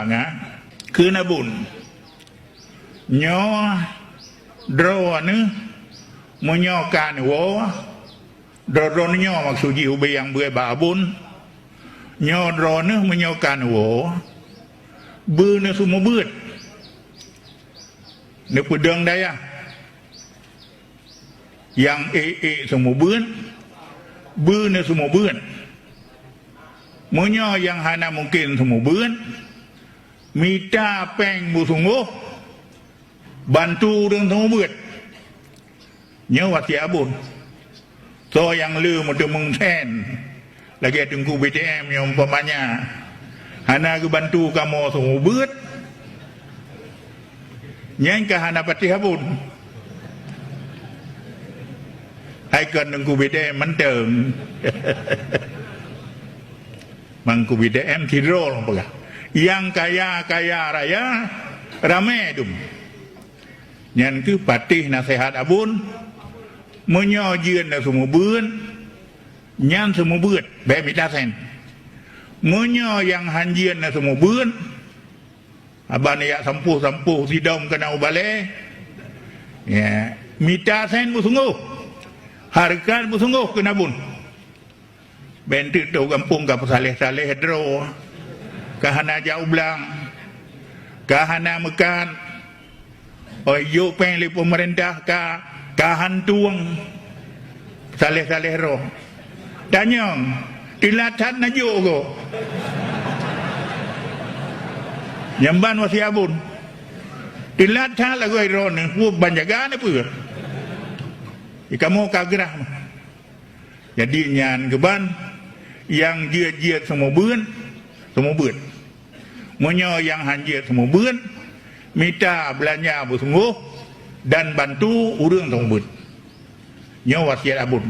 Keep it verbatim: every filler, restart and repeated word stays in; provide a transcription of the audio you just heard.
Nga, kheun Abon. Nyoe droeneuh meunyoe ka neuwoe, droe-droeneuh nyoe maksud jih ubé nyang beuet bak Abon. Nyoe droeneuh meunyoe ka neuwoe, beu neuseumeubeuet. Neupeudong dayah. Nyang ék-ék seumeubeuet, beu neuseumeubeuet. Meunyoe nyang hana mungken seumeubeuet, mita péng beusunggoh, bantu ureuëng seumeubeuet. Nyoe wasiet Abon. Soe nyang le meuteumeung sén, lagée Teungku B T M nyang umpamanya hana geubantu kamoe seumeubeuet, nyan ka hana patéh Abon. Hai kon Teungku B T M mantong. Teungku B T M sidroe lom peugah, nyang kaya-kaya raya ramé dum. Nyan kheueh patéh naseuhat Abon, meunyoe jeuet neuseumeubeuet, nyan seumeubeuet, bék mita sén. Meunyoe nyang hán jeuet neuseumeubeuet, haba neujak sampôh-sampôh sidom keunan u balée, ya, mita sén beusunggoh, hareukat beusunggoh kheun Abon. Bék teuk tôh gampông ka peusaléh-saléh droe, ka hana jak u blang, ka hana meukat, oi jok péng lé peumeurintah ka, ka hantueng, saléh-saléh droe. Tanyong, teulat that na jok goe. Nyan ban wasiet Abon. Teulat that lagoe droeneuh, peue ban jaga neupeue? Di kamoe ka grah. Jadi nyan keuban, nyang jeuet-jeuet seumeubeuet, seumeubeuet. Meunyoe nyang hán jeuet seumeubeuet, mita beulanja beusunggoh dan bantu ureuëng seumeubeuet. Nyoe wasiet Abon.